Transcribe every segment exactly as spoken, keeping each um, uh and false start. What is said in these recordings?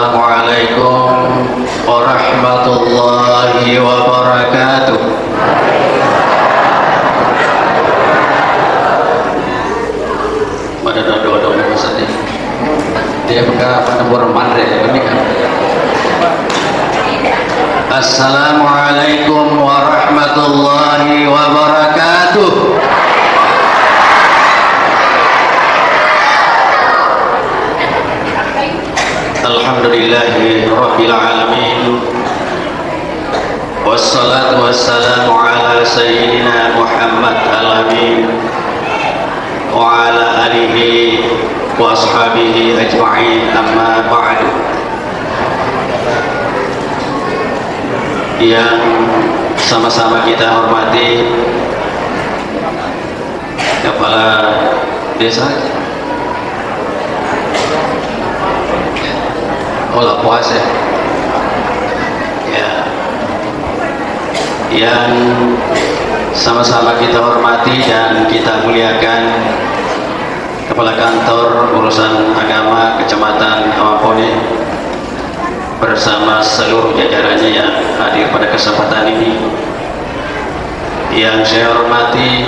Assalamualaikum warahmatullahi wabarakatuh. Pada doa-doa maksudnya. Dia buka pada burung mandre, ini kan. Assalamualaikum warahmatullahi wabarakatuh. Alhamdulillahi rabbil alamin. Wassalatu wassalamu ala sayyidina Muhammad al-amin wa ala alihi wa ashabihi ajma'in, amma ba'du. Yang sama-sama kita hormati, Kepala Desa. Oh, La Puase. Ya. Yang sama-sama kita hormati dan kita muliakan, Kepala Kantor Urusan Agama Kecamatan Amapone bersama seluruh jajarannya yang hadir pada kesempatan ini. Yang saya hormati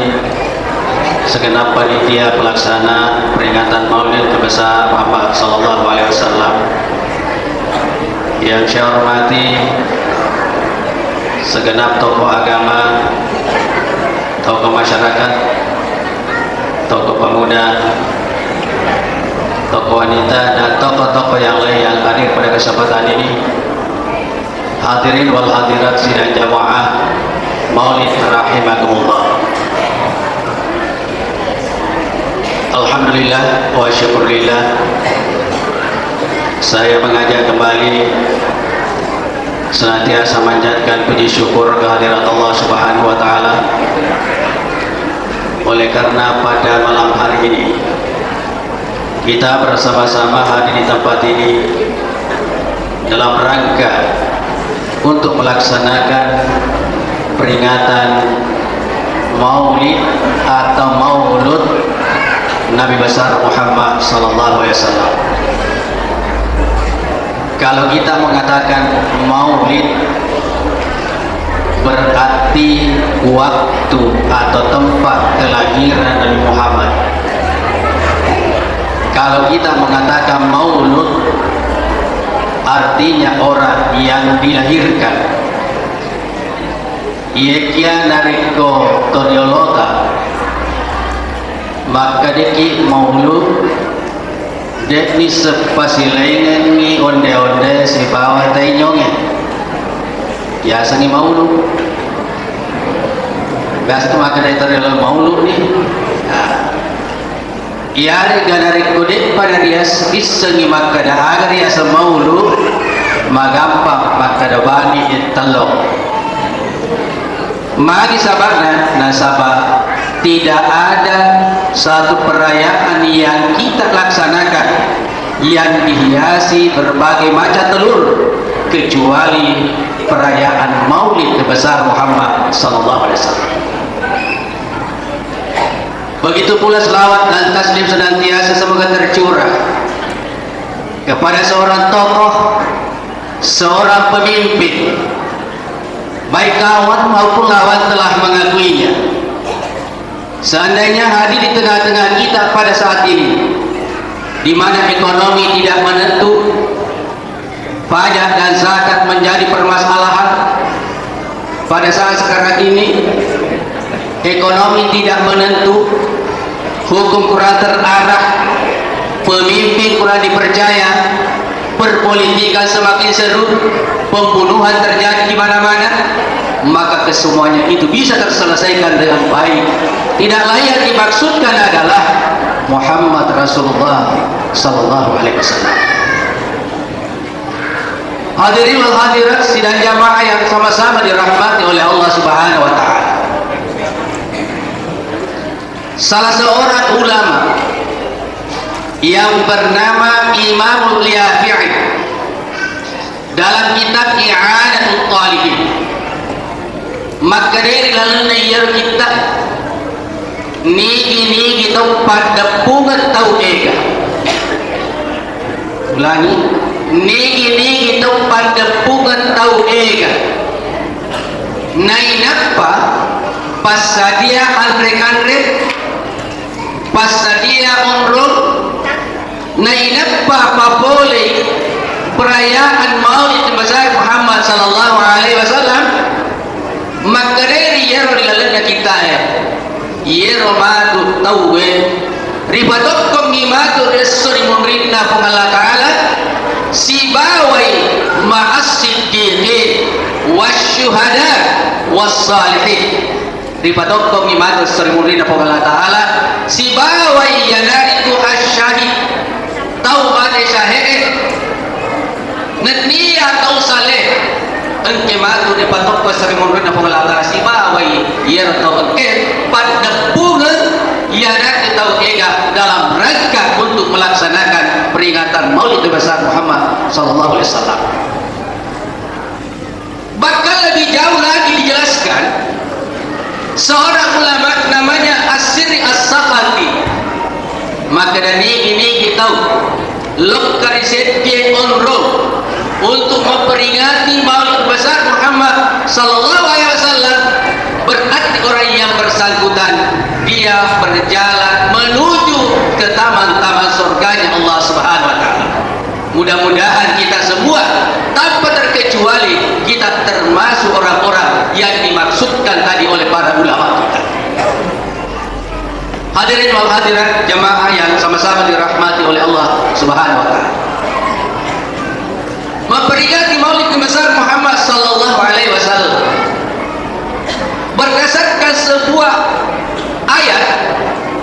segenap panitia pelaksana peringatan Maulid Nabi besar Muhammad sallallahu alaihi wasallam. Yang saya hormati segenap tokoh agama, tokoh masyarakat, tokoh pemuda, tokoh wanita, dan tokoh-tokoh yang lain yang hadir pada kesempatan ini. Hadirin wal hadirat sidang jamaah Maulid rahimakumullah. Alhamdulillah wa syukurillah. Saya mengajak kembali senantiasa manjatkan puji syukur kehadirat Allah Subhanahu wa Ta'ala. Oleh karena pada malam hari ini kita bersama-sama hadir di tempat ini dalam rangka untuk melaksanakan peringatan Maulid atau Maulud Nabi besar Muhammad sallallahu alaihi wasallam. Kalau kita mengatakan Maulid, berarti waktu atau tempat kelahiran Nabi Muhammad. Kalau kita mengatakan Maulud, artinya orang yang dilahirkan. Iyakiya narekko toriolota makkedaki maulud, de'ni sepasilaingengngi onde-onde sibawa tainyonge. Yasengngi maulud. Biasa tu makkeda toriolo maulud ni. Nah, iyarega narekko de'pa narias-, issengngi makkeda aga riaseng maulu, magampang makkeda bani tello. Magi saba'na? Nasaba tidak ada satu perayaan yang kita laksanakan yang dihiasi berbagai macam telur kecuali perayaan Maulid Besar Muhammad sallallahu alaihi wasallam. Begitu pula selawat dan taslim senantiasa semoga tercurah kepada seorang tokoh, seorang pemimpin, baik kawan maupun lawan telah mengakuinya. Seandainya hadir di tengah-tengah kita pada saat ini, di mana ekonomi tidak menentu, pajak dan zakat menjadi permasalahan. Pada saat sekarang ini, ekonomi tidak menentu, hukum kurang terarah, pemimpin kurang dipercaya, perpolitikan semakin seru, pembunuhan terjadi di mana-mana, maka kesemuanya itu bisa terselesaikan dengan baik. Tidak lain yang dimaksudkan adalah Muhammad Rasulullah sallallahu alaihi wasallam. Hadirin wal hadirat sidang jamaah yang sama-sama dirahmati oleh Allah Subhanahu wa Ta'ala. Salah seorang ulama yang bernama Imamul Yafi'i dalam kitab I'anatut Talibin makkedai ri lalenna iyaro kitta, nigi-nigi tau paddeppungeng tau ega. Ulangi, Nigi-nigi tau paddeppungeng tau ega nainappa passadia anre-kanre, passadia onrong, nainappa papolei perayaan Maulid Nabi Besar Muhammad sallallahu alaihi wasallam, makkedai ri iyaro ri lalenna kitae, iyero matu tauwe ripatokkongngi matu ri esso ri munrinna Puang Allah Ta'ala sibawai ma'as siddiqin wasyuhada wassalihin. Ripatokkongngi matu ri munrinna Puang Allah Ta'ala sibawai iyanaritu asyahid, tau mate syahe'e, nenniya tau saleh engke matu ripatokko ri munrinna Puang Allah Ta'ala sibawai iyaro tau engke paddeppungeng iyanaritu tau ega dalam rangka untuk melaksanakan peringatan Maulid Besar Muhammad sallallahu alaihi wasallam. Bahkan lebih jauh lagi dijelaskan, seorang ulama namanya As-Sirri As-Saqati, makkeda nigi-nigi tau lokka ri seddie onrong untuk memperingati Maulid Besar Muhammad sallallahu alaihi wasallam, berarti orang yang bersangkutan dia berjalan menuju ke taman-taman surganya Allah Subhanahu wa Ta'ala. Mudah-mudahan kita semua tanpa terkecuali kita termasuk orang-orang yang dimaksudkan tadi oleh para ulama kita. Hadirin wal hadirat, jamaah yang sama-sama dirahmati oleh Allah Subhanahu wa Ta'ala. Memperingati Maulid Nabi Besar Muhammad sallallahu alaihi wasallam berdasarkan sebuah ayat,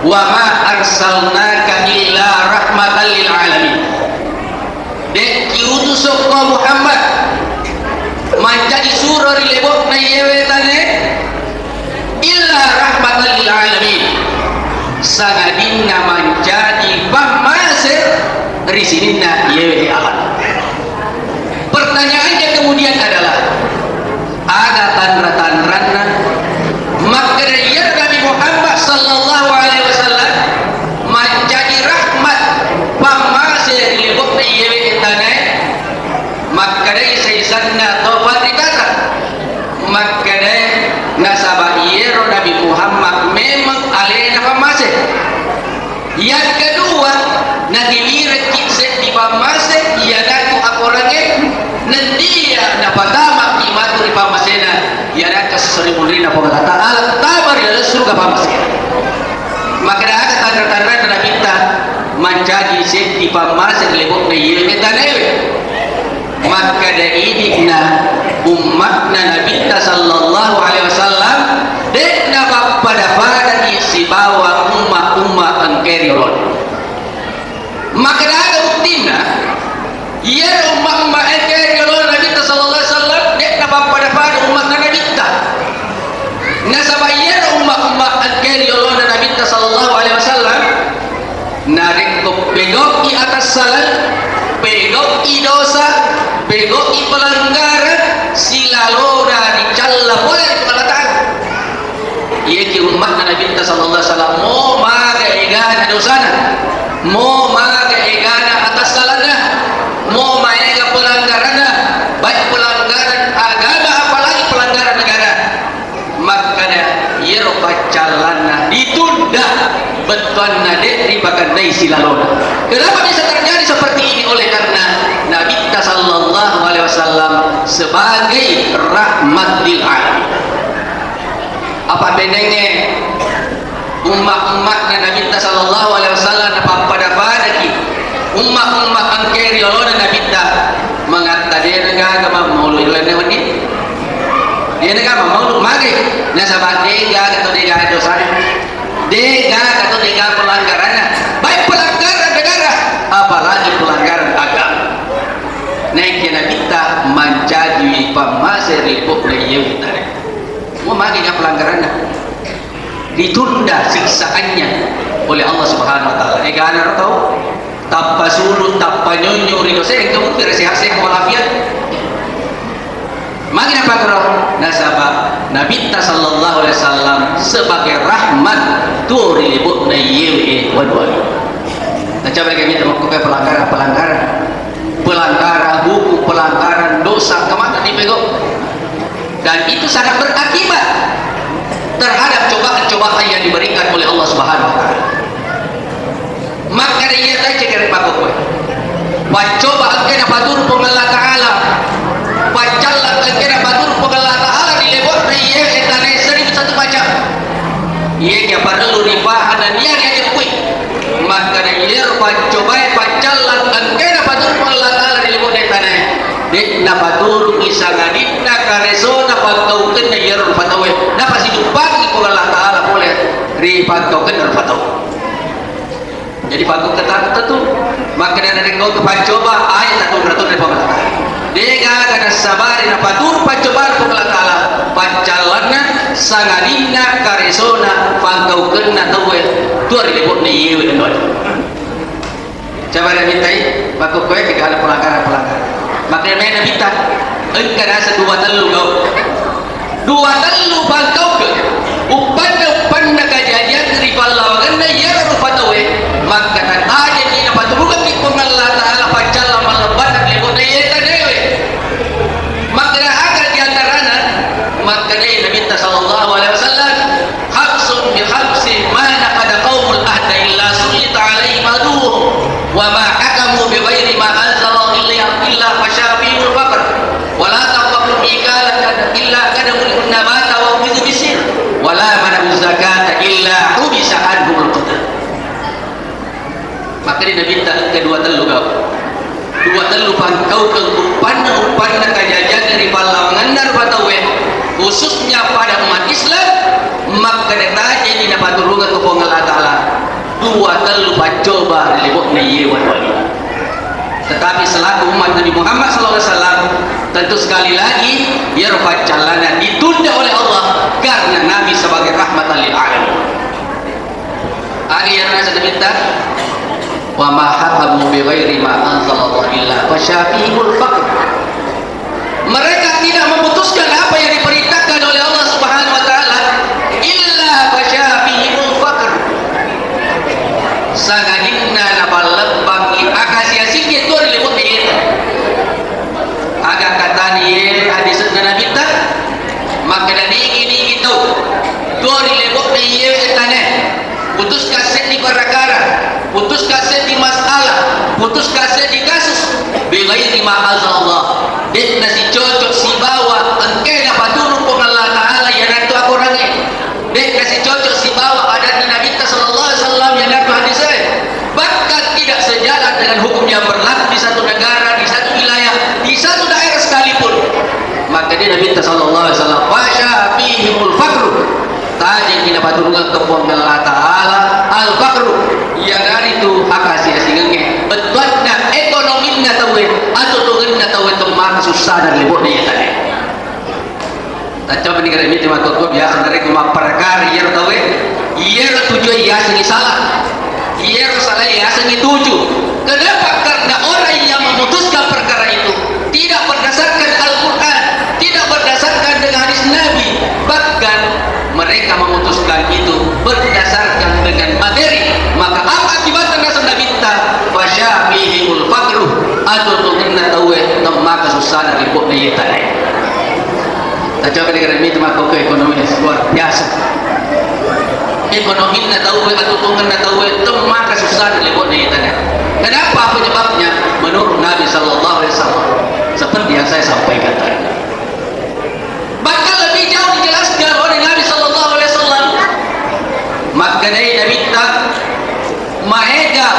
"Wa ma arsalnaka illa rahmatan lil alamin." De' kiutusokko Muhammad mancaji suro ri lebo'na iyewe tane, illa rahmatan lil alamin, sangadinna mancaji pammase ri sininna iyewe alam. Pertanyaannya kemudian adalah, aga tanra-tanranna makkeda iyaro Nabi Muhammad sallallahu alaihi wasallam mancaji rahmat pammase ri lebo'na iyewe tanae? Makkedai saisanna to panritata, makkedai nasaba iyaro Nabi Muhammad memang alena pammase. Yang kedua, nagilirekki seddi pammase, iyanatu akorangnge, nenniya napatamaki matu ri pammasena, iyanatu esso ri munrinna Puang Allah Ta'ala, tama ri laleng suruga pammasena. Makkeda aga tanra-tanranna Nabitta mancaji seddi pammase ri lebo'na iyewe tanaewe? Makkeda idi'na ummatna Nabitta sallallahu alaihi wasallam, de'na pappada-padani sibawa umma-umma engkae riolona. Makkeda aga buktinna? Iyaro umma-umma engkae riolona Nabitta sallallahu alaihi wasallam, de'na pappada-pada ummatna Nabitta. Nasaba iyaro umma-umma engkae riolona Nabitta sallallahu alaihi wasallam, narekko pegau'i atassalang, pegau'i dosa, pegau'i pelanggaran, silalona ricalla pole ri Puang Allah Ta'ala. Iyakiya ummatna Nabitta sallallahu alaihi wasallam, mo maga egana dosana, mo maga egana atassalanna, mo maega pelanggaranna, baik pelanggaran agama apalagi pelanggaran negara. Makkeda iyaro paccallanna ditunda, bettuanna de' ripakennai silalona. Kenapa bisa terjadi seperti ini? Oleh karena Nabitta sallallahu alaihi wasallam sebagai rahmat lil alamin. Apa benengnge umma-ummatna Nabitta sallallahu alaihi wasallam napappada-padaki umma-umma engkae riolona Nabitta, mangatta de'na gaga mammaulu ri lalenna wenni? De'na gaga mammaulu, magi? Nasaba de'gaga to de'gaga dosana, de'gaga to de'gaga pelanggaranna, baik pelanggaran negara apalagi pelanggaran agama. Naekiya Nabitta mancaji pammase ri lebo'na iyewe tanae. Mo magi ga pelanggaranna? Ditunda siksaannya oleh Allah Subhanahu wa Ta'ala. Egana ro tau tappa sulu, tappa nyonyo ri dosa, engka mungkin sehat-sehat walafiat. Magi napakkoro? Nasaba Nabitta sallallahu alaihi wasallam sebagai rahmat tuo ri lebo'na iyewe waduae. Nacoba lagi kita melakukan pelanggaran, pelanggaran, pelanggaran sangka mata dipego. Dan itu sangat berakibat terhadap cobaan-cobaan yang diberikan oleh Allah Subhanahu wa Ta'ala. Makkeda iya tacekere pakokkoe. Paccoba engke napaturung Puang Allah Ta'ala. Paccallang engke napaturung Puang Allah Ta'ala di lebo'na iye tanae seribu satu macam. Iye parellu ripahang dan iya riajeppui. Makkeda iyero paccobae paccallang engke napaturung Puang Allah Ta'ala di lebo'na tanae. De' napaturungi sangadinna karesona pangkaukenna iyero rupa tauwe. Napasijuppaki Puang Allah Ta'ala pole ri pangkaukenna rupa tau. Jadi pangkaukeng tentu makkeda narekko engka paccoba, aja tatunra-tunra Puang Allah Ta'ala. De' gaga nassabari napaturung paccobaan Puang Allah Ta'ala, paccallanna sangadinna karesona pangkaukenna tauwe tuo ri lebo'na iyewe. Coba deh mintai, pakokkoe, de' gaga pelanggaran-pelanggaran. Makkeda mai Nabitta, engka naseng dua tellu gau. Dua tellu pangkaukeng, uppanna-uppanna kajajiang ri pallawangenna iyaro rupa tauwe, makkeda tajenni napaturungekki Puang Allah Ta'ala paccallang mallebbanna ri lebo'na iye tanaewe. Makkeda aga di antarana, makkedai Nabitta sallallahu alaihi wasallam, khamsun bi khamsin ma naqada qaumul ahda illa sullita alaihim aduwwuhum, wa ma hakamu bi ghairi ma anzala illa, illa fasha fihimul faqr, wa la tanfa'u ikalatan illa kadamul nabata wa ukhidhu bisir, wa la mana'u zakata illa hubisa anhumul qadar. Makkeda Nabitta engka dua tellu gau. Dua tellu pangkaukeng uppanna-uppanna kajajiang ri pallawangenna rupa tauwe, khususnya pada umat Islam, makkeda tajenni napaturungeng ke Puang Allah Ta'ala. Dua tellu paccoba ri lebo'na iye wali-wali. Tetapi selaku umat Nabi Muhammad sallallahu alaihi wasallam, tentu sekali lagi, iyaro paccallana ditunda oleh Allah karena Nabi sebagai rahmatan lil alamin. Aga iyaro naseng Nabitta? Wa ma hakamu bi ghairi ma anzalallah illa fasha fihimul faqr. Mereka tidak memutuskan apa yang diperintahkan oleh Allah Subhanahu wa Ta'ala, illa fasha fihimul faqr. Sangadinna napallebbangi akasi-asingnge tuo ri lebo'na iye. Aga katani ye hadisenna Nabitta? Makkeda ningi-ningi tau tuo ri lebo'na iye tanae, putuskan seddi perkara, putuskan seddi masalah, putuskan seddi kasus, bi ghairi ma anzalallah, de' nasicocok sibawa engkae napaturung Puang Allah Ta'ala iyanatu akorangnge. De' nasicocok sibawa adatna Nabitta sallallahu alaihi wasallam iyanatu hadise. Bahkan tidak sejalan dengan hukum yang berlaku di satu negara, di satu wilayah, di satu daerah sekalipun. Makkeda Nabitta sallallahu alaihi wasallam, fasha fihimul faqru. Tajenni napaturungeng ke Puang Allah Ta'ala al-faqru, iyanaritu akasi-asingengnge. Bettuanna ekonominna tauwe, atuo-tuongenna tauwe temmaka sussana ri lebo'na iye tanae. Taccoba ni gare miti makkokko biasa narekko mapparakara iyaro tauwe, iyaro tujue yasengngi salah, iyaro salae yasengngi tuju. Kenapa? Karena orang yang memutuskan perkara itu tidak berdasarkan Al-Quran, tidak berdasarkan dengan hadis Nabi, bahkan mereka memutuskan itu berdasarkan dengan materi. Maka apa akibatnya? Naseng Nabitta, fasha fihimul faqru, atuo-tuongenna tauwe temmaka sussana ri lebo'na iye tanae. Taccoba ni gare miti makkokko ekonomi luar biasa. Ekonominna tauwe, atuo-tuongenna tauwe temmaka sussana ri lebo'na iye tanae. Kenapa penyebabnya? Menurut Nabi sallallahu alaihi wasallam, seperti yang saya sampaikan tadi. Bahkan lebih jauh dijelaskan oleh Nabi sallallahu alaihi wasallam. Makkedai Nabitta, maega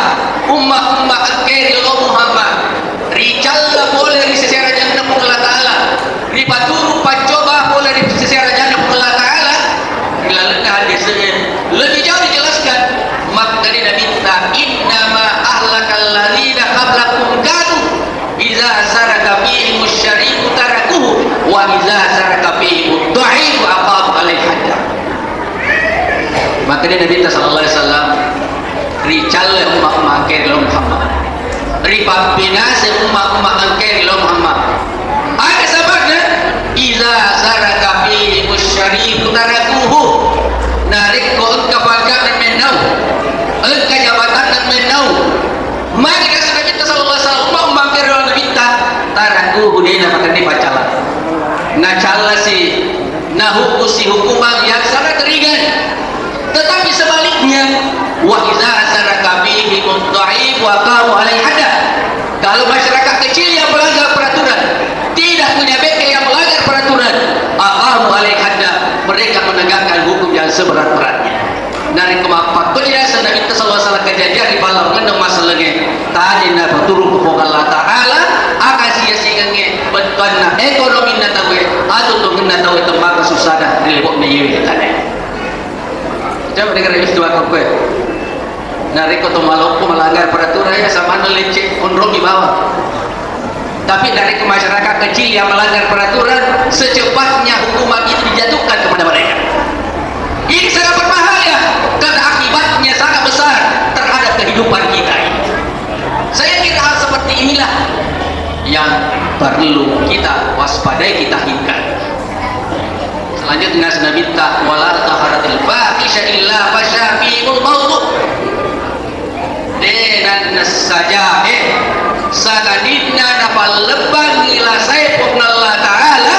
umma-umma engkae ri laleng Muhammad, ricalla pole ri seserajanna Puang Allah Ta'ala, ripaturung paccoba pole ri seserajanna Puang Allah Ta'ala, ri lalenna hadis ini lebih jauh dijelaskan. Makkedai Nabitta, innama ahlakal ladzina qablakum kanu Iza saraka fihimu syarifu tarakuhu, wa iza saraka fihimu dhaifu aqamu alaihi haddar. Makkedai Nabitta sallallahu alaihi wasallam, ricalle umma-umma engkae ri laleng Muhammad. Ripappinase umma-umma engkae ri laleng Muhammad. Aga sababna? Iza saraka fihimu syarifu tarakuhu. Narekko engka pangka'na mennau, engka jabatanna mennau, Magi naseng Nabitta sallallahu alaihi wasallam, umma-umma engkae ri laleng Nabitta, tara Aku budena makanni pacala. Nacallasi, nahukusi hukuman yang sangat ringan. Tetapi sebaliknya, wa idza i'taraka bihimud dha'ifu aqamu alaihi hadda. Kalau masyarakat kecil yang melanggar peraturan, tidak punya bengkel yang melanggar peraturan, aqamu alaihi hadda, mereka menegakkan hukum yang seberat-beratnya. Narekko mappakko dirasa Nabitta sallallahu alaihi wasallam kejadian ri pallawangenna umma sellengnge, tania napaturung ko Puang Allah Ta'ala, aga siasingengnge bettuanna ekonominna tauwe, atuongenna tauwe temmaka susana ri lebo'na iyewe tanae. Coba dengar itu aku kue. Narekko to maloppo melanggar peraturan ya samanna lecce onroki bawang. Tapi dari masyarakat kecil yang melanggar peraturan, secepatnya hukuman itu dijatuhkan kepada mereka. Ini sangat berbahaya karena akibatnya sangat besar terhadap kehidupan kita ini. Saya kira hal seperti inilah yang perlu kita waspadai, kita hindari. Selanjutnya, Nabitta, "Wala zaharatil fahisha illa fasha fihimul mautu." De nannessa jahe, sangadinna napallebbangngi lasae Puang Allah Ta'ala,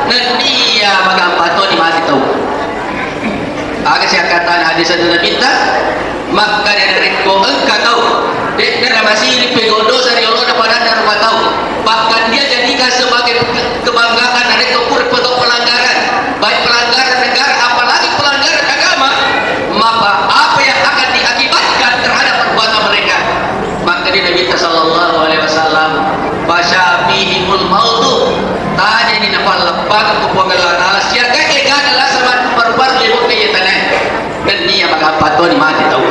nenniya magampa toni mate tau. Aga siakkatana hadis Nabitta, makkeda narekko engka tau, de'na namasiri pegau dosa ri olona padanna rupa tau, bahkan dia jadikan sebagai kebanggaan narekko pura pegau pelanggaran, baik pelanggaran negara, apalagi pelanggaran agama, maka apa yang akan diakibatkan terhadap perbuatan mereka? Makkeda Nabitta sallallahu alaihi wasallam, "Fasha fihimul mautu." Tania ni napallebbang ko Puang Allah Ta'ala, siaga egana lasa matu paru-paru lebo'na iye tanae. Nenniya magampa toni mate tau.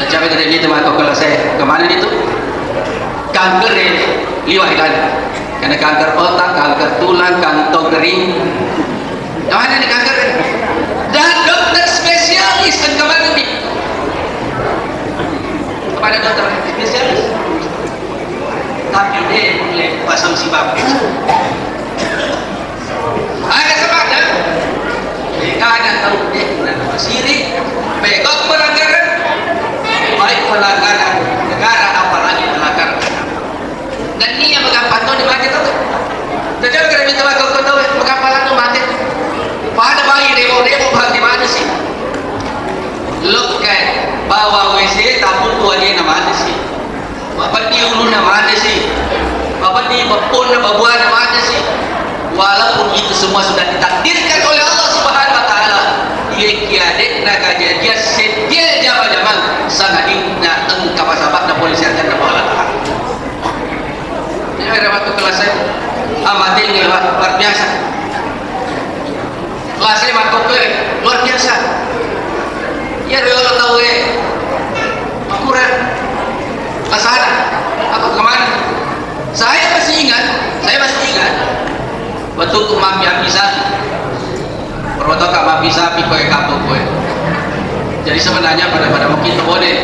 Nacapai kede itu mako kelas saya. Kemana itu? Kanker ya, liwat kan? Karena kanker otak, kanker tulang, kantong kering. Kemana nih kanker? Dan dokter spesialis kan kemana nih? Kepada dokter spesialis. Tapi dia mulai pasang si bagus. Aga sebabna, de'gaga tau de'na namasiri, baik pelanggaran, baik pelanggaran negara, apalagi pelanggaran agama. Nenniya magampa toni mate tau. Tetapi kada minta magampa tau, magampa lanu mate. Pada bayi remo-remo bagi mana sih? Lokkai bawang W C, tapuku wajena mate sih. Mapenni ulunna mate sih, mapenni bepponna babuana mate sih. Walaupun itu semua sudah ditakdirkan oleh Allah Subhanahu wa Ta'ala, iyakiya de'na kajadian seddie jama-jamang, sangadinna engka pasaba'na pole siaga na Allah Ta'ala. Ini ada waktu kelas saya, amatir luar biasa. Lasai makkokkoe luar biasa. Iya riolo tauwe makurang lasana. Aku kemana? Saya masih ingat, saya masih ingat. Waktu ku mampi-ampi sapi. Pertama kali mampi sapi koe kampung koe. Jadi sebenarnya pada pada mungkin boleh.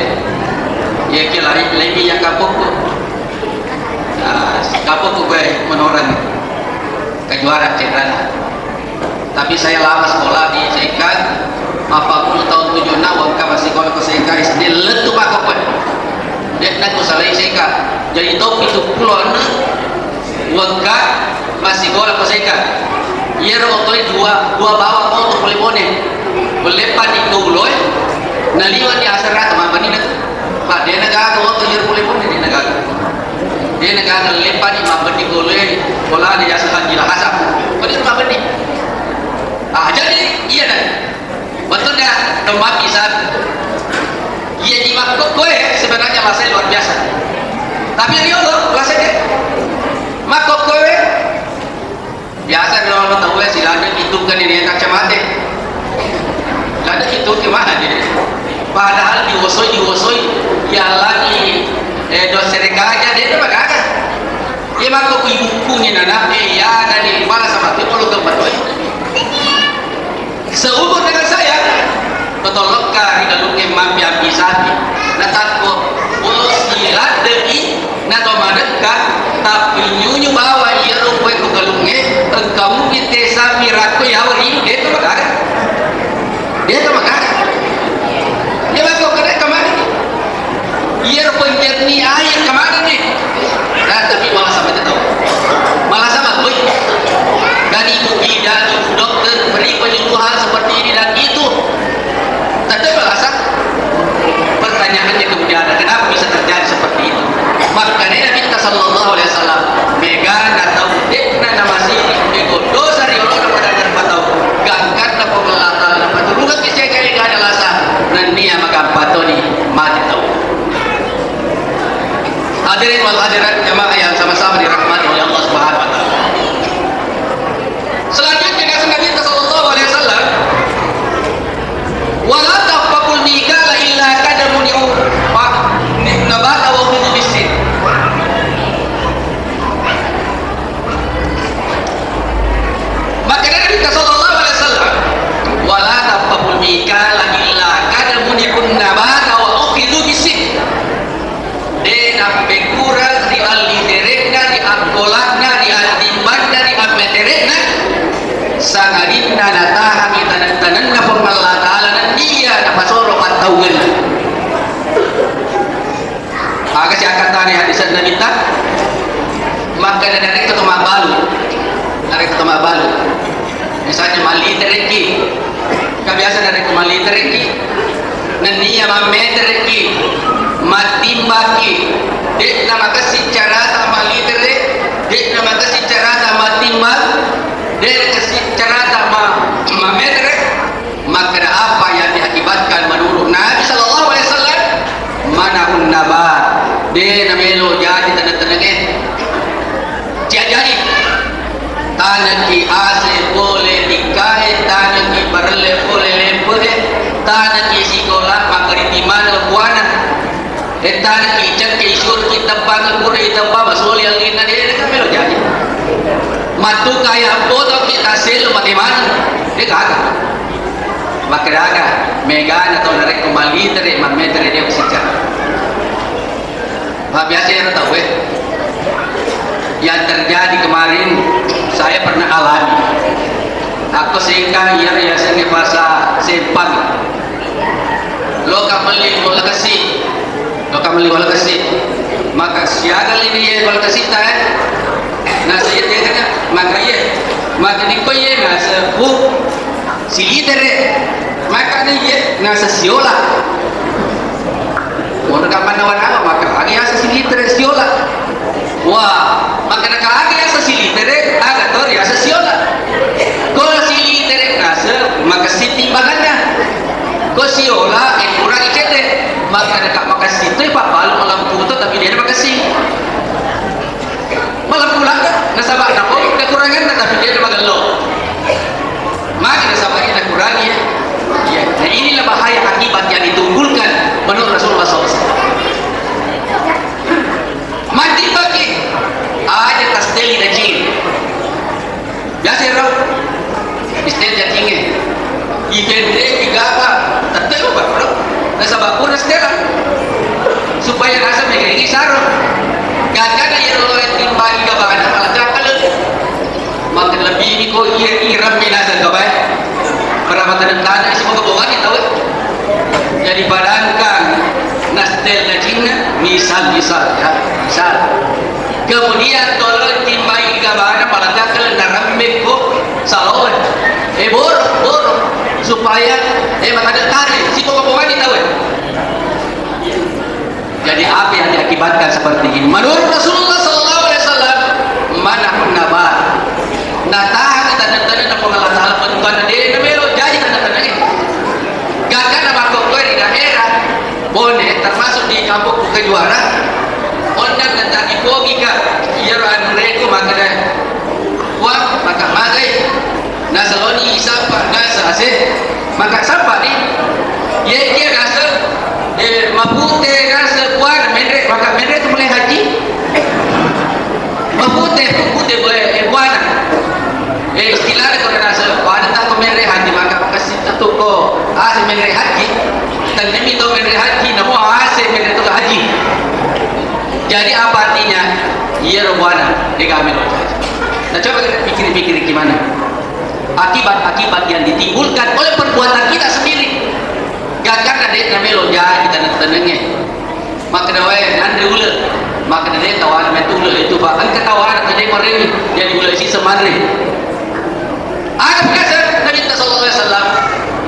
Ya kira lain lain yang kampung. Nah, kampung koe menorang. Kejuaraan cedera. Tapi saya lama sekolah di S M K, mappammula taung tujunna, wengka massikola ko S M K S D, lettu makkokkoe. De'na kusalai S M K. Jadi taung pitu pulo enneng, wengka massikola ko S M K. Iyaro otoe dua, dua bawang oto pole bone. Pole pani ko uloe, naliwani asera tama pani na. Pak, de'na gaga oto iyaro pole bone, de'na gaga. De'na gaga leppani mabbendi goloi, polana jasa gila hasap. Kodi mabbendi. Ah, jadi iya dah. Betul dah, tempat bisa. Iya di makkokkoe sebenarnya bahasa luar biasa. Tapi ini Allah, bahasa dia. Makkokkoe Biasa ri lolona tauwe siladde itungkenni nenekacca mate. Ladde itungke mate. Padahal diwosoi, diwosoi, yalani, eh, dosse rekaja, de'na magaga. Iya makko ku ibukkungi nanape, ya, dani, malah sama tu kalau tempat, oi. Seumur dengan saya, totolokka ri galungnge mampi ampi sapi. Natakko, oh, siladdeki, nato madekka, tapi nyunyu bawa iyaro kue ko galungnge, engka mupi te sapi rakko yawa ri, de'to magaga. De'to magaga. Iya makko kena kemana? Iyaro penjernih air kemana nih? Nah, tapi malah Woi, dan ibu bidan, ibu dokter beri penyuluhan seperti ini dan itu. Tetap alasan. Pertanyaannya kemudian, kenapa bisa terjadi seperti itu? Makanya Nabi kita sallallahu alaihi wasallam, mega na tau dekna na masih mego dosa ri olona pada patau. Gangkanna Puang Allah Ta'ala, paturungan ke siaga ega ada alasan. Nennia magampatoni mati tau. Hadirin wal hadirat jamaah yang sama-sama dirahmati oleh Allah Subhanahu wa Ta'ala. Selanjutnya, kata Nabi sallallahu alaihi wasallam, "Wala taqbul mikala illa qadamu ni'u-, pa-, ni-, nabata wa hudu bisin." Maka Nabi sallallahu alaihi wasallam, "Wala taqbul mikala illa qadamu ni'un nabata wa ukhidhu bisin." De' nappekkurang ri allitere'na, ri akkola'na, ri attimbanna, ri ammetere'na, sangadinna natahangi taneng-tanenna Puang Allah Ta'ala nenniya napasoro pattaungenna. Aga si akkattana hadis Nabitta? Makkeda narekko to mabbalu, narekko to mabbalu, misalnya malliterekki, Ka biasa narekko malliterekki, nenniya mammeterekki, mattimbakki, de'na makessing carata mallitere, de'na makessing carata mattimbang, de'na kessing carata ma-, mammetere, makkeda apa yang diakibatkan menurut Nabi sallallahu alaihi wasallam? Mana'un nabat, de' namelo jaji taneng-tanengnge. Cia jadi. Tanekki ase pole tikkae, tanekki parelle pole lempe'e, tanekki sikola makkariti maneng buana. E, tanekki cekke isuruki tebbang, pura itebba masoli allinna, de' neka melo jaji. Mattuka ya potokki tassello mate maneng. De' gaga. Makkedaga, megana tau narekko mallitere, mammetere de' usicara. Mabbiasa ero tauwe. Yang terjadi kemarin, saya pernah alami. Akko Sengkang, iyaro yasengnge Pasar Sempang. Loka melli bola kessi. Loka melli bola kessi. Maka siaga lini ye bola kessi ta, eh. Nasa iya dia kena, maka iya. Maka niko iya nasa, bu. Silitere, makkani ye nasa siola. Mono kamanna-wanna, maka aga yasa silitere siola. Wah, makkana ka aga yasa silitere, aga to riasa siola. Ko silitere nasa, maka sittimbanganna. Ko siola, e, kurangi cete. Makkana ka makassi to, e, pappalu malampu to, tapi de' makassi. Malampu laka, nasaba namo kekuranganna, tapi de' magello. Magi nasaba nakurangi, ya. Iya. Nah, inilah bahaya akibat yang ditimbulkan menurut Rasulullah sallallahu alaihi wasallam. Mati bagi aja tasteli daging. Biasa ro, istel jakingnge. Ipenreki gaba, tette uba, bro. Nasaba pura stela. Supaya rasa megengi saro. Gagana iyaro timbangi gabana malah gakal. Maka lebih ni ko iya irem minasa gabai. Peramatan tanah isi moga bawani tau. Jadi bayangkan nastel dagingna, misal, misal, ya, misal. Kemudian tolong timbai gabana malah gakal narambekko saloe. Eh, boro, boro. Supaya, eh, makada tare, si pokok-pokoknya tahu, eh. Jadi apa yang diakibatkan seperti ini? Menurut Rasulullah sallallahu alaihi wasallam, mana nabar. Nah, tahan tanda-tanda Puang Allah Ta'ala, bukan dia melo jadi tanda-tandanya. Gagana makkokkoe ri daerah Bone, termasuk di kampungku Kejuara, onna tadi pogi ka, iyaro anreku makkeda, "Wah, maka magai, nasaloni isapa, nasa ase, maka sapa ni?" Ye, dia nasa, eh, mapute, nasa, buana, menre, maka menre tu mulai haji. Mapute, mapute, eh, buana. Eh, istilahnya kalau nasa, pada tak ko menre haji, maka kasih tentu ko ase menre haji. Tennemi to menre haji, namo ase menre to haji. Jadi apa artinya? Iya, robuana, dia kami lo. Nah, coba kita pikir-pikir gimana? Akibat-akibat yang ditimbulkan oleh perbuatan kita sendiri. Gagana de' namelo jadi taneng-tanengnge. Makkeda wae, nanre uleng. Maka de' tawana metu uleng itu, Pak. Engka tawana tadi merengi, jadi uleng siseng manre. Aga pakaseng Nabitta sallallahu alaihi wasallam,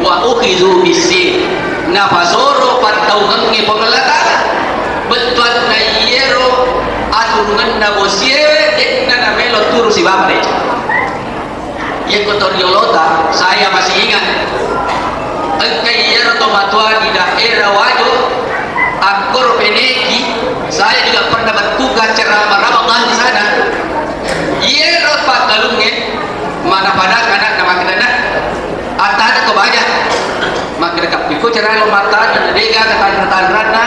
wa ukhizu bis-sin. Napasoro pattaungengnge Puang Allah Ta'ala. Bettuanna iyero aturungenna bosiewe, de'na namelo turu sibawa de'na. Yekko to riolota, saya masih ingat. Engka iyaro tomatoa di daerah Wajo, akkoro peneki, saya juga pernah bertugas ceramah Ramadan di sana. Iyaro paggalungnge, mana pada anak-anak makkeda, "Nah, atana to baja." Makkeda, "Kapiko cara lo matana, dega ketanra-tanranna,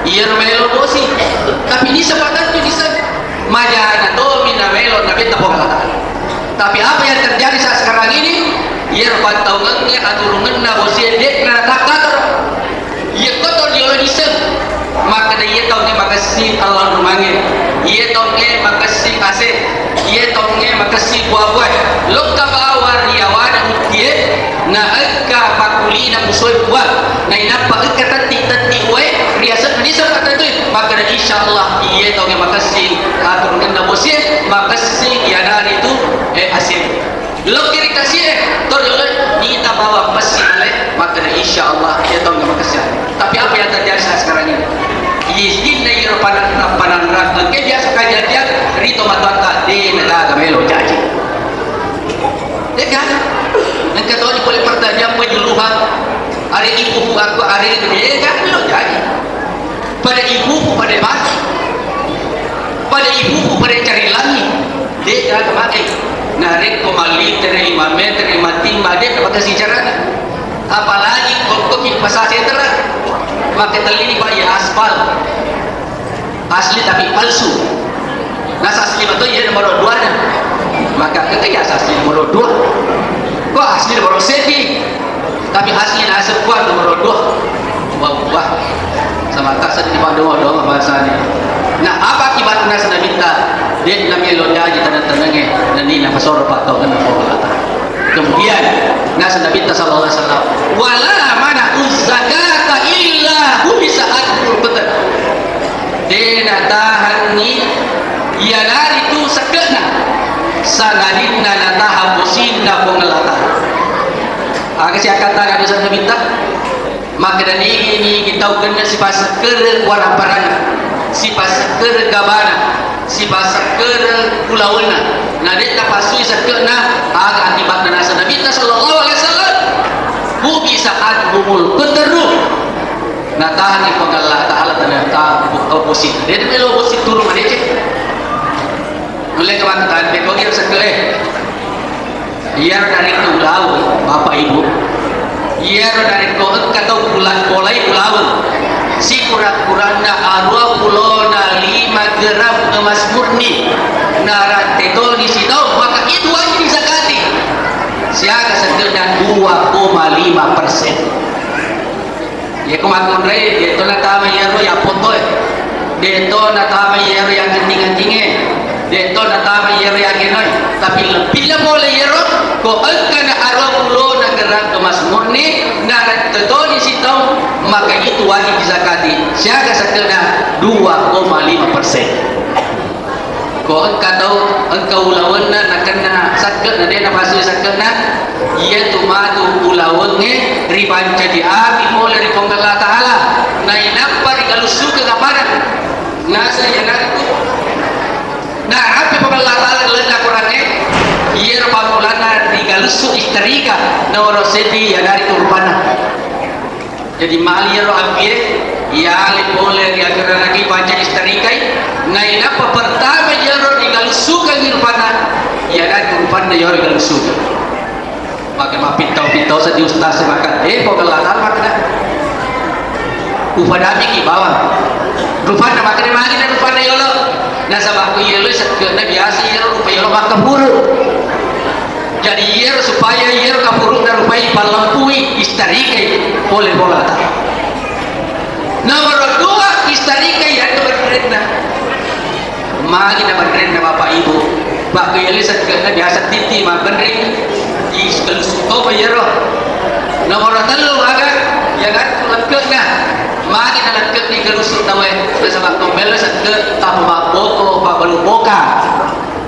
iyaro melo bosi." Tapi ini sepatutnya bisa. Majana tomi namelo Nabitta Puang Allah Ta'ala. Tapi apa yang terjadi saat sekarang ini? Iyaro pattaungengnge aturungenna bosie de'na natakkatoro. Iyekko to riolo niseng. Makkeda iye taungnge makessing allang rumangnge. Iye taungnge makessing ase. Iye taungnge makessing bua-buae. Lokka bawang ri yawana uttie. Na engka pakkulina musoe buang, nainappa engka tetti-tetti wae riaseng niseng pattetui, makkeda, "Insya Allah, iye taungnge makessing aturungenna bosie, makessing iyanaritu, eh, asie." Lokki ri tasie, to riolo nita bawang pessi ale, makkeda, "Insya Allah, iye taungnge makessing." Tapi apa yang terjadi saat sekarang ini? Izinna iyaro pananra-, pananra, engka biasa kajadian ri tomatoatta, de' nagaga melo jaji. De'gaga. Engka toni pole pertanyaan penyeluruhan. Are ipupu aku, are itu de'gaga melo jaji. Pada ipupu pada mati. Pada ipupu pada cari langi. De'gaga mati. Narekko malitere lima meter, lima timba, de'na makessing carana. Apalagi kokkoki pasase terang. Makkeda tellini, Pak, ya aspal. Asli tapi palsu. Nasa asli mato iya nomor dua na. Maka keke ya asli nomor dua. Kok asli nomor sedi? Tapi asli nasa kuat nomor dua. Wah, wah. Sama tak sedih pak doa doa bahasanya. Nah, apa akibat nasa Nabitta? Dia namanya lo jaji tanah tanahnya. Dan ini nama soro pak tahu kan apa kata. Kemudian nasa Nabitta sallallahu alaihi wasallam, "Wala mana'uz zakata illa hubisa anhul fitr." De' natahangngi iyanaritu sekke'na, sangadinna nataha bosinna Puang Allah Ta'ala. Aga siakkatana nasa Nabitta? Makkeda nigi-nigi tau genna sipassekkereng waramparanna, sipassekkereng gabana, sipassekkereng ulawenna. Na de' tapassui sekke'na, aga akibatna nasa Nabitta sallallahu alaihi wasallam? Hubisa anhumul fitru. Natahanni Puang Allah Ta'ala ternyata bosi. De' melo bosi turu madeceng. Nulle kemantan, beko dia sekke'e. Iyaro narekko ulaweng, Bapak Ibu, iyaro narekko engka tau pula-, polai ulaweng, sikura-kuranna aruwa pulona lima gram emas murni, naratte toni sitaung, maka itu wajib disakati. Siaga sekke'na dua koma lima persen. Yako makkunrai, de'to natama iyaro ya fotoe. De'to natama iyaro ya genting-gentinge. De'to natama iyaro ya genoi. Tapi lebih pole iyaro, ko engka na aruwa pulona gram emas murni, na tetoni sitaung, maka itu wajib disakati. Siaga sekke'na dua koma lima persen. Ko engka tau, engka ulawenna nakenna sakke', na de' napasui sakke'na, iyatu matu ulawengnge ripancaji api pole ri Puang Allah Ta'ala, nainappa rigalussukeng apana? Nasa iyanaritu, narapi Puang Allah Ta'ala lalenna Korangnge, iyaro pammulanna rigalussu isterika, nomoro seddi iyanaritu rupanna. Jadi mali iyaro api e, iyalai pole ri ageranaki pancaji isterikai, nainappa pertama iyaro rigalussukengngi rupanna, iyanaritu rupanna iyaro rigalussukeng. Maka mappittau-pittau seddi ustaz e maka, eh, Puang Allah Ta'ala makkeda, upadamiki bawang. Rupanna makkeda, magi na rupanna yolo? Nasaba ko iyolo sekke'na biasa iyaro rupa yolo makkapuru. Jadi iyaro supaya iyaro kapuru'na rupai pallempui, istarikai pole Puang Allah Ta'ala. Nomor dua, istarikai iyaro benrenna. Magi na benrenna Bapak Ibu? Pak, ko iyolo sekke'na biasa titi mabbenreng, iselussu topa iyaro. Nomor tellu aga, iyanatu lekke'na. Magi na lekke'ni Kelusuk tauwe, nasaba' ko mello sekke' tappa mabboko, pabbalu boka.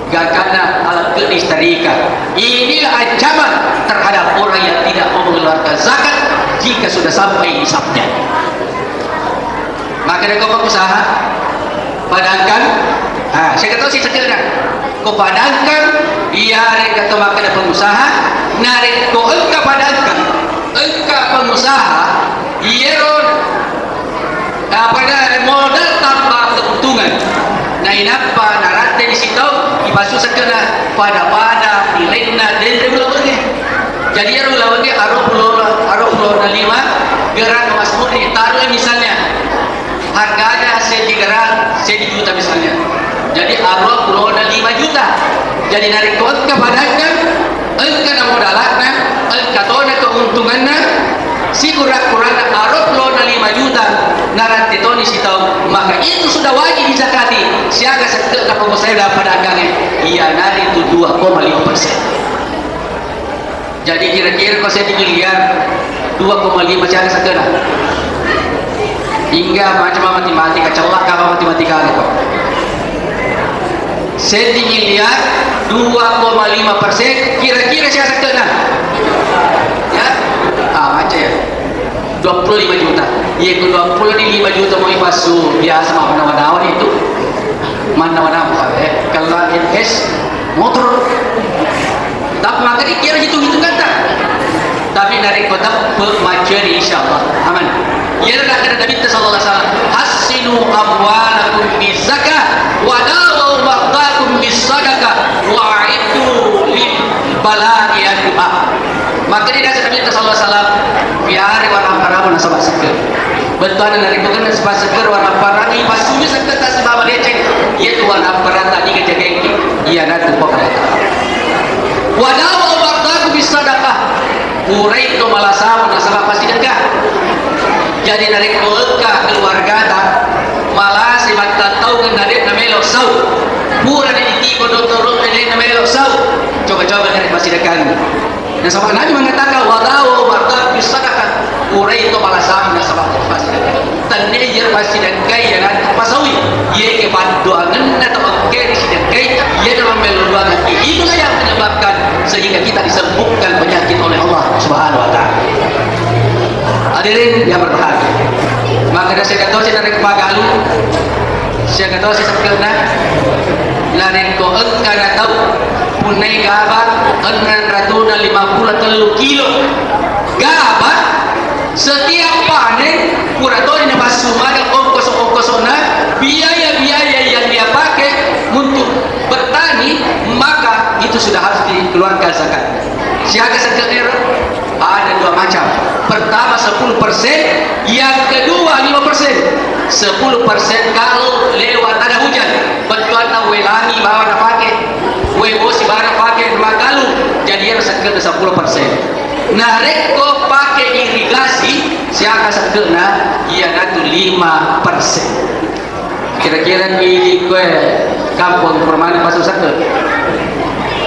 Gangkanna alekke'ni isetrika. Inilah ancaman terhadap orang yang tidak mau mengeluarkan zakat jika sudah sampai nisabnya. Maka dari ko pengusaha, padangkan, ah, saya kata si sekke' dah. Ko padangkan, iya, rek kata maka ada pengusaha, narekko engka padangkan, engka pengusaha, iyero Apa na modal tanpa keuntungan. Nainappa naratte di sitau, ipassu sekkena pada-pada nilainna denre ulawengnge. Jadi iyaro ulawengnge aro pulona, aro pulona lima gram emas murni, taruh misalnya harganya seddi gram seddi juta misalnya. Jadi aro pulona lima juta. Jadi narekko engka padangkan, engka na modalakna, engka tona keuntunganna, sikura-kurana aro pulona lima juta, naratte toni sitau, maka itu sudah wajib dizakati. Siaga sekke'na pengusaha dalam padangkangnge, iyanaritu dua koma lima persen. Jadi kira-kira ko seddi miliar, dua koma lima siaga sekke'na? Hingga macam matematika, cellaka matematika ko. Seddi miliar, dua koma lima persen, kira-kira siaga sekke'na? Ya? Ah, macam ya. Dua puluh lima juta. Iya, ko dua puluh di lima juta mau ipassu, biasa mau nawa-nawa itu. Mannawa-nawa, eh, kalau N S motor. Tapi maka dikira hitung-hitungan tak. Tapi narekko teppe' maceri, insyaallah aman. Iya, ada kata Nabi sallallahu alaihi wasallam, "Hassinu amwalakum bizakah, wa dawu mardakum bisadaqah, wa a'iddu lil bala'i du'a." Maka di Nabi sallallahu alaihi wasallam, biare warang paramu nasaba sekke'. Bettuanna narekko kenna sipa seger warapparangi, passumi sekketta sibawa deceng, iyatu warapparata niga jagaiki, iyanatu paparata. Wadawa bardaku bisadaqah, purai to malasamu nasaba passidekka. Jadi narekko engka keluargata malase mattattaungeng na de'na melo sau, purani ditiko dottoro'na de'na melo sau, coba-coba nare passidekkangi. Nasaba Nabi mengatakan, "Wadawu mardahu bis sadaqah." Purai to balasanna nasaba passidekka. Tenne je passidekkai, ya kan? Pasawi. Yeke paddoangenna tau engkae risidekkai, yena mammelo doangeng. Itulah yang menyebabkan sehingga kita disembuhkan penyakit oleh Allah Subhanahu wa Ta'ala. Hadirin yang berbahagia. Maka dari saya kata saya dari Pagalu, saya kata saya sebenarnya, narekko engka na tau punnai gaba enneng ratuna lima pulo tellu kilo gaba, setiap panen pura toni napassu maga ongkoso-ongkosona, biaya-biaya yang dia pakai untuk bertani, maka itu sudah harus dikeluarkan zakat. Siaga zakat ero? Ada dua macam. Pertama sepuluh persen, yang kedua lima persen. Sepuluh persen kalau lewat ada hujan, bettuanna wae langi bawa napake, wae bosi bawa napake, makalu, jadi ero sekke'na sepuluh persen. Narekko pake irigasi, siaga sekke'na, iyanatu lima persen. Kira-kira idi koe kampong pura maneng pasu sekke'.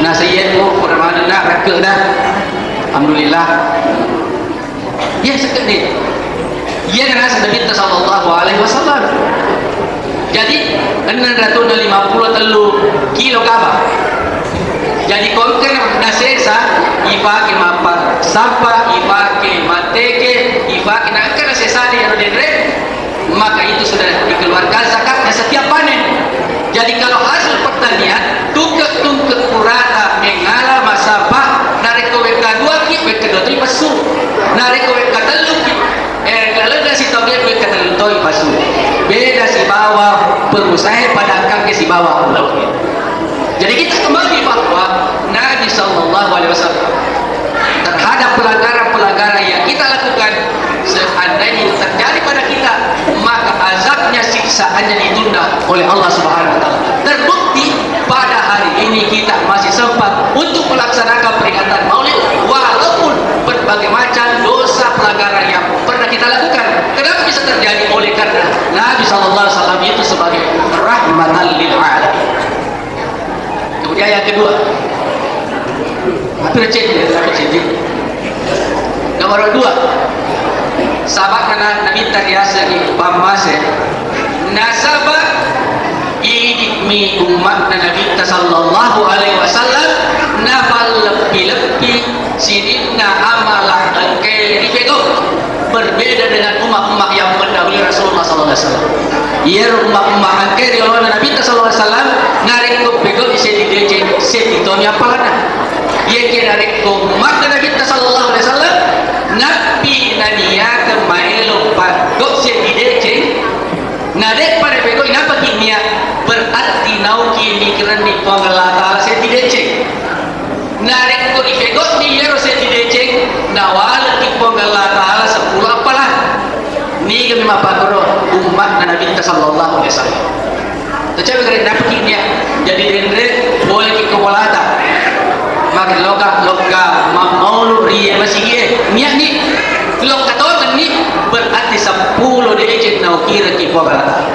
Nasaiye ko pura maneng na rekke' dah. Alhamdulillah. Iya sekke' ni. Iya nasa Nabi sallallahu alaihi wasallam. Jadi enneng ratuna lima pulo tellu kilo gaba. Jadi ko engka nasesa, ipake mappa sampah, ipake matteke, ipake na engka nasesa di ero denre, maka itu sudah dikeluarkan zakatnya setiap panen. Jadi kalau hasil pertanian, tungke-tungke purata mengala masapa, narekko wekka duaki, wekka dua toi pessu. Narekko wekka telluki, eh, lalenna sitaungnge, wekka tellu toi pessu. Beda sibawa pengusaha, padahal ke sibawa ulaunya. Jadi kita kembali bahwa Nabi Sallallahu Alaihi Wasallam terhadap pelanggaran-pelanggaran yang kita lakukan, seandainya itu terjadi pada kita, maka azabnya, siksaannya ditunda oleh Allah Subhanahu Wa Taala. Terbukti pada hari ini kita masih sempat untuk melaksanakan peringatan Maulid walaupun berbagai macam dosa pelanggaran yang pernah kita lakukan. Kenapa bisa terjadi? Oleh karena Nabi Sallallahu Alaihi Wasallam itu sebagai rahmatan lil alamin. Kemudian yang kedua, hampir cek ya, hampir cek. Nomor dua, Saba'na na-, Nabitta riasengngi pammase. Nasaba' idi'mi ummatna Nabitta sallallahu alaihi wasallam napalleppi-leppi sininna amala engkae ripegau. Berbeda dengan umat-umat yang mendahului Rasulullah sallallahu alaihi wasallam. Iyaro umat-umat engkae ri laona Nabitta sallallahu alaihi wasallam, narekko pegau'i seddi deceng, seddi toni appalanna. Iyakiya narekko ummatna Nabitta sallallahu alaihi wasallam, nappi naniakeng maelo pegau seddi deceng, na de'pa napegau'i napaki nia, berarti nauki mikirenni Puang Allah Ta'ala seddi deceng. Narekko ipegau'ni iyaro seddi deceng, nawaleki Puang Allah Ta'ala seppulo appalang. Nigami mappakkoro ummatna Nabitta sallallahu alaihi wasallam. Tacawe gare napaki nia, jadi denre boleki ko bolata. Maka loka, lokka ma-, maulu ri masigie. Nia'ni lokka tongenni, berarti seppulo deceng naukireki Puang Allah Ta'ala.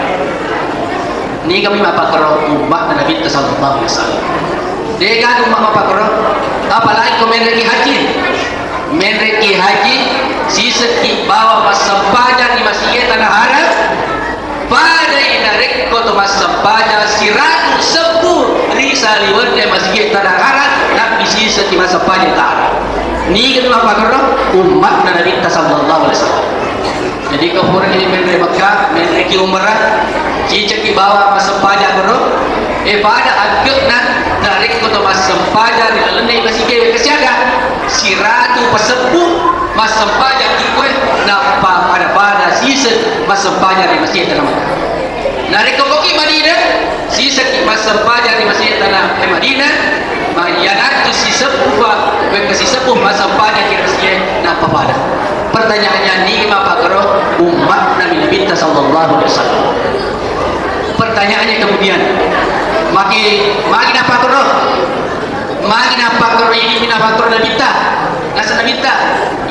Nigami mappakkoro ummatna Nabitta sallallahu alaihi wasallam. De'gaga umma mappakkoro, apalagi ko menreki haji. Menreki haji, sisekki bawang massempajang ri masigi Tanah Haram, padai narekko to massempajang siratu sebbu ri saliwenna masigi Tanah Haram, nappi sisekki massempajang Tanah Haram. Nigami mappakkoro ummatna Nabitta sallallahu alaihi wasallam. Jadi ko purani menre Mekka, menreki umrah, cicekki bawang massempajang koro, e pada agge'na narekko to massempajang ri lalenna masigie kasiaga, siratu pasebbu massempajang ki koe, nappa pada-pada siseng massempajang ri masigie Tanah Mekka. Narekko koki Madinah, sisekki massempajang ri masigie Tanah, eh, Madinah, ma-, iyanatu sisebbu pa, wekka sisebbu massempajang ki ri masigie, nappa pada. Pertanyaannya, nigi mappakkoro ummatna Nabitta sallallahu alaihi wasallam. Pertanyaannya kemudian, magi, magi nappakkoro? Magi nappakkoro, idi'mi nappakkoro Nabitta? Naseng Nabitta,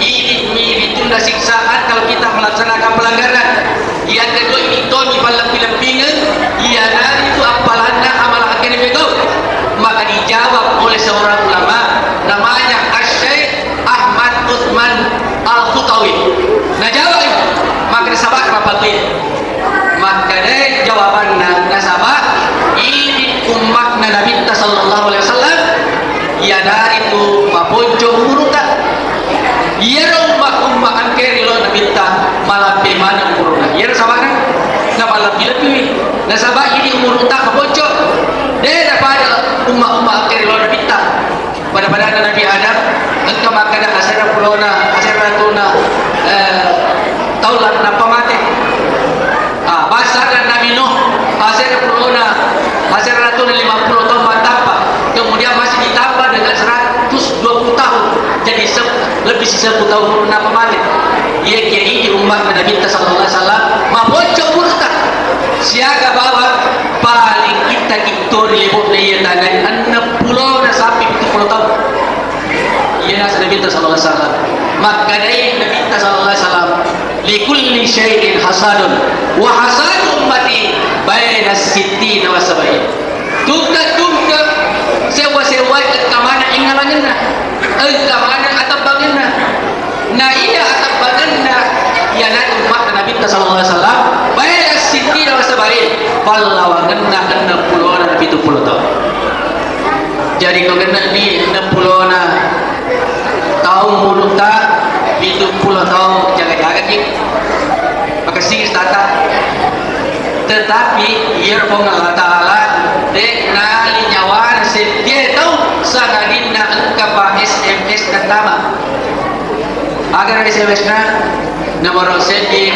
idi'mi ritunda siksaan kalau kita melaksanakan pelanggaran. Yang kedua, idi' toni pallebbi-lebbingeng, iyanaritu appalanna amala engkae ripegau. Maka dijawab oleh seorang ulama namanya Asy-Syaikh Ahmad Utsman Al-Khattawi. Najawab, maka nasaba' mappakkoi. Makkedai jawabanna, nasaba' idi' ummatna Nabitta sallallahu alaihi wasallam, iyanaritu maponco umuru'ta. Iyaro umma-, umma engkae ri laona Nabitta malampe maneng umuruna. Iyaro saba'na, napallebbi-lebbiwi. Nasaba' idi' umuru'ta maponco. De' napada umma-, umma engkae ri laona Nabitta. Pada-padanna Nabi Adam, engka makkeda asera pulona, asera ratuna, eh, taung la-, nappa mate. Ah, bangsana Nabi Nuh, asera pulona, asera ratuna lima puluh taung mattappa. Kemudian masih ditambah dengan seratus dua puluh tahun. Jadi se-, lebih si seppulo taung nappa mate. Iyakiya idi' ummatna Nabitta sallallahu alaihi wasallam maponco umurta. Siaga bawang paling ittaki to ri lebo'na iya tanae enneng pulona sampai pitu puluh taung. Iya naseng Nabitta sallallahu alaihi wasallam. Makkedai Nabitta sallallahu alaihi wasallam, "Likulli syai'in hasadun, wa hasadu ummati baina sittina wa sab'in." Tungke-tungke, sewwa-sewwae engka maneng ingngalangenna, engka maneng atebbangenna. Na iya atebbangenna, iyanatu ummatna Nabitta sallallahu alaihi wasallam, baina sittina wa sab'in, pallawangenna enneng pulona pitu puluh taung. Jadi, ko genne'ni enneng pulona taung umurutta, pitu puluh taung jaga-jagaki. Makessing istata. Tetapi, iyaro Puang Allah Ta'ala, de' nali nyawana seddie tau, sangadinna engkapa S M S nattama. Agara S M S-na, nomoro seddi,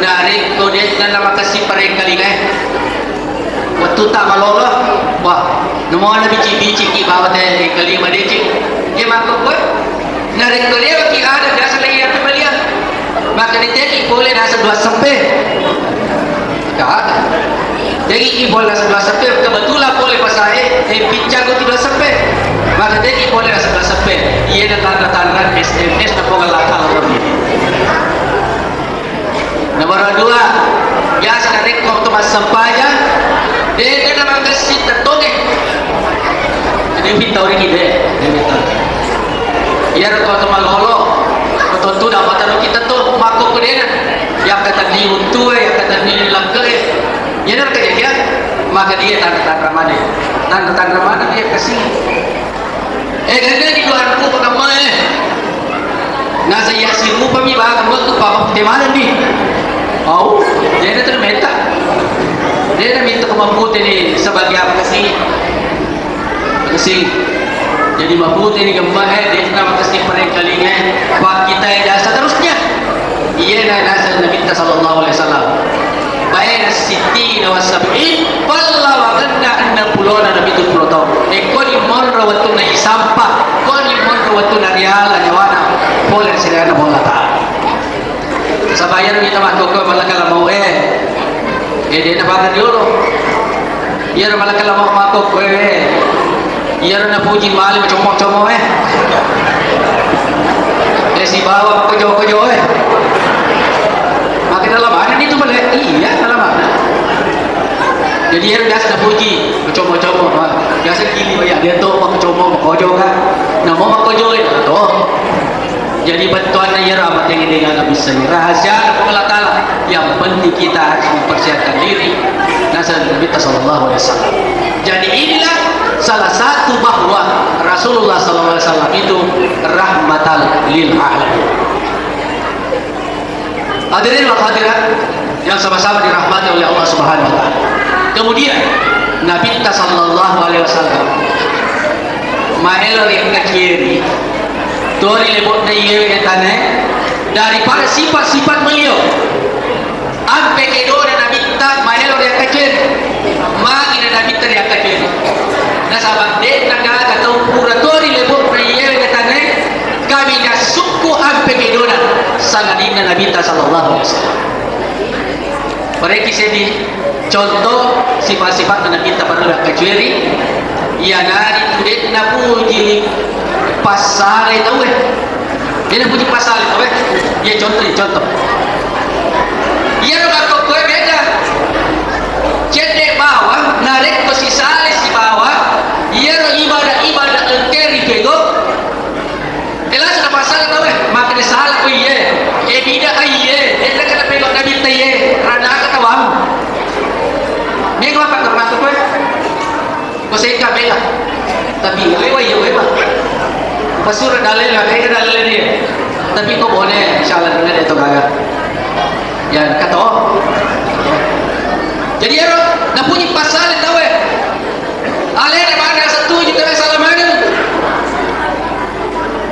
narekko de'na namakessing parengkalingae. Wettutta malolo, wah, namona bici-biciki bawang te engkalinga madeceng. Iya makkokkoe, narekko liwaki ada biasa lagi yang kembalian. Maka diteki pole naseng dua seppe. Gak ada. Teki pole naseng dua seppe, kebetulan pole pasae, eh, piccang ko dua seppe. Maka teki pole naseng dua seppe. Iya na tanra-tanra S M S na Puang Allah Ta'ala. Nomor dua, biasa narekko to massempajang, de' na makessing tettonge. Jadi, fitau riki de', de' fitau. Iyaro to, to malolo, to tu dapat taruh kita to, makkokko de'na. Tadi untu e, ya kata ni lekke e. Ya, nar kejadian. Maka dia tanda-tanda mana? Tanda-tanda mana dia kasih? Eh, gandeng di dua rupa kamma e. Nasa iya sirupa mi baka mekku papa pute maneng di. Au, dia ada termeta. Dia ada minta kemampuan ini sebagai apa sih? Makessing. Jadi mapute ni gemma e, de' na makessing parengkalinga e. Pakkitai jasa terusnya. Iyena naseng Nabitta sallallahu alaihi wasallam. Baina sittina wa sab'in, pallawangenna enneng pulona na pitu pulo taung. E, koni monro wettunna isampa, koni monro wettunna riala nyawana pole ri silayanna Puang Allah Ta'ala. Saba' iyaro mita makkokkoe malakala mau e. E, de' na pada riolo. Iyaro malakala mau makkokkoe. Iyaro napuji male macommo-commo e. E, sibawa makkojo-kojo e. Maka dalam mana itu balik? Iya, dalam mana? Jadi iyaro biasa napuji macommo-commo. Biasa kili banyak dia tuh macommo, makkojo kan. Namo makkojo e. Tuh. Jadi bettuanna iyaro apa tengeng-tengeng bisa rahasia Puang Allah Ta'ala. Yang penting kita harus mempersiapkan diri. Naseng Nabitta sallallahu alaihi wasallam. Jadi inilah salah satu bahwa Rasulullah sallallahu alaihi wasallam itu rahmatan lil alamin. Hadirin wal hadirat yang sama-sama dirahmati oleh Allah Subhanahu wa Ta'ala. Kemudian Nabitta sallallahu alaihi wasallam maelo ri engka cieri, tori lebo'na iyewe tane, daripada sifat-sifat beliau. Ampe kedona Nabitta maelo ri engka cieri, magi na Nabitta ri engka cieri. Nasaba' de' nagaga tau pura tori lebo'na iyewe tane, kami nasukku ampe kedona sangadinna Nabitta sallallahu alaihi wasallam. Bareki seddi contoh sifat-sifat Nabitta parellu akkacueri, iyanaritu de' napuji passale tauwe. De' napuji passale tauwe. Iya contoh, iya contoh. Iyaro makkokkoe beda. Cedde' bawang narekko sisale sibawa, iyaro ibadah-ibadah engkae ripego, E, langsung napasala tau e, makkeda sala ko iye, e, bid'ah iye, e, engka napegau Nabitta iye, radaka tawang. Mega apa termasuk kowe? Ko sengka bela. Tapi wewa iye wewa. Pasura dalil, e, dalil dia. Tapi ko boleh, insyaallah dengan itu gagal. Ya, kata oh. Jadi ero, napuji pasala tau e. Alena mana setuju dengan salah mana?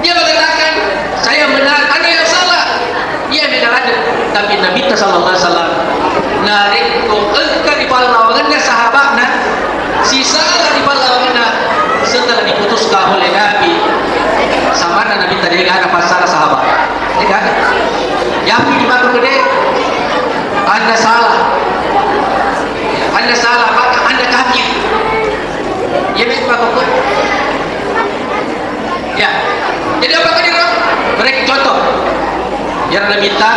Dia mengatakan, "Saya benar, Anda yang salah." Iya, beda lagi. Tapi Nabitta sallallahu alaihi wasallam, narekko engka ripallawangenna sahabatna, sisala ripallawangenna, setelah diputuskan oleh Nabi, samanna Nabitta de' gaga passala sahabat. De' gaga. Yapi di batu gede, Anda salah. Anda salah, maka Anda kafir. Iya, betul, Pak Koko. Ya. Jadi apa tadi, Rob? Mereka contoh. Yang Nabitta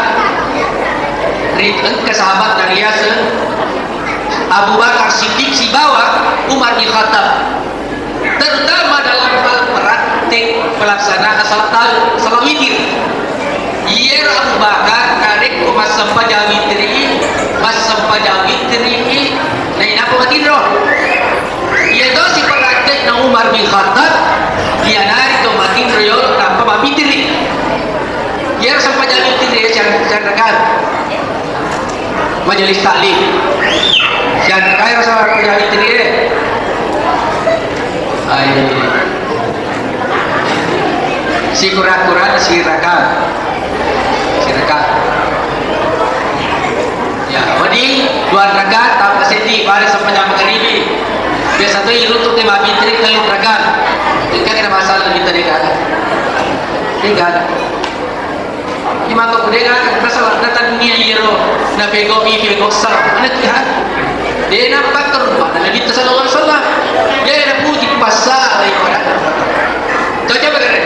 ri engka sahabat dari Yasir, Abu Bakar Siddiq sibawa Umar bin Khattab. Terutama dalam hal praktik pelaksanaan salat tarawih, salat witir. Iyaro Abu Bakar narekko massempajang witiri, massempajang witiri, nainappa matinro. Iyatosi praktekna Umar bin Khattab, iyanaritu matinro yolo nappa mawitiri. Iyaro sempajang witiri siang-, siang rakaat. Majelis taklim. Siang rakaat rasa majelis taklim, eh. Ai. Sikura-kura sirakaat. Sirakaat. Ya, wedding dua rakaat, tambah seddi, pada sempajang magaribi. Biasa tu iruntuk te mabitri tellu rakaat. Engka kena masalah kita de' gaga. De' gaga. Imang ko de' gaga, masalah data dunia iyaro, napegau mi, pegau sah. Mana ki ha? De' napatterru, mana Nabitta sallallahu alaihi wasallam. De' napuji pasala ibadah. Kau coba kare.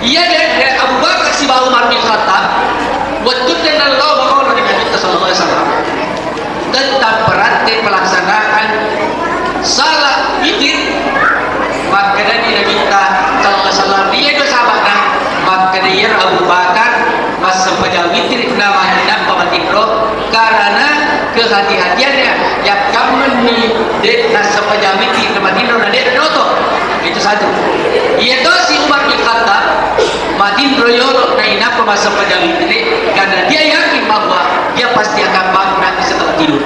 Iya de', de' Abu Bakar sibawa Umar bin Khattab, wettunna nallo makono ri Nabitta sallallahu alaihi wasallam. Tentang praktek pelaksanaan salat witir, makkedani Nabitta sallallahu alaihi wasallam, iya dua sahabatna, makkeda iyaro Abu Bakar massempajang witir, namani nappa matinro, Hati-hatiannya, yakkammenni de' nassempajang witri na matinro na de' noto. Itu satu. Iya tosi Umar bin Khattab matinro yolo na inappa massempajang witri, karena dia yakin bahwa dia pasti akan bangun nanti setelah tidur.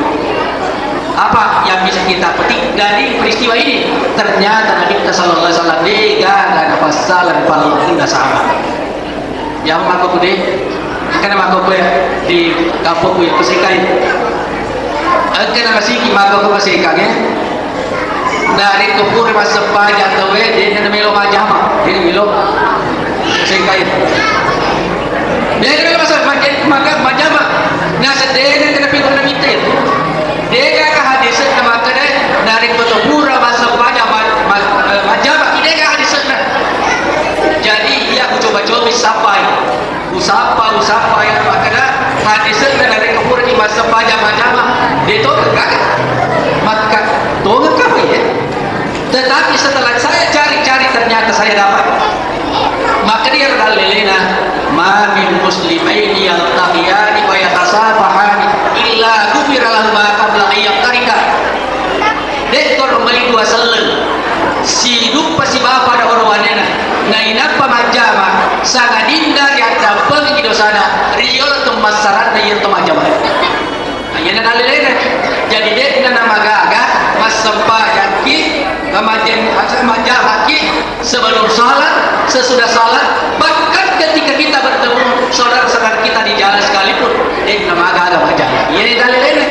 Apa yang bisa kita petik dari peristiwa ini? Ternyata Nabi kita sallallahu alaihi wasallam de' gaga napassalang pallunna sahabat. Iya, makkokko de'. Engkana makkokko ya di kampokku ya, kusekai. Engkana masiki makkokko masekangnge. Narekko pura massempajang tauwe, de' na melo majjama. De' na melo. Kusekai. De' na melo masa-, majja-, maka majjama. Naseddena kena pintu na mitte. De' gaga hadis na makkeda, narekko to pura massempajang ma-, ma-, eh, majjama. De' gaga hadis na. Jadi, iya, kucoba-coba sappai. Usappa, usappa, iya, makkeda, hadis na narekko purani massempajang majjama, de' to gaga. Makka, to gaga apa ya? Tetapi setelah saya cari-cari, ternyata saya dapat. Makkeda iyaro dalilena, "Ma min muslimaini yaltaqiyani fa yatasafahani illa ghufira lahu ma qabla an yaftarika." De' toro mai dua selleng siduppa sibawa pada orowanena, nainappa majjama, sangadinna riaddampengi dosana, riyolo temmassaranna iyaro to majjama. Iyana dalilena. Jadi, de'na namagaga massempajangki, majjamaki sebelum salat, sesudah salat, bahkan ketika kita bertemu saudara-saudara kita di jalan sekalipun, de'na magaga majjama. Iyana dalilena.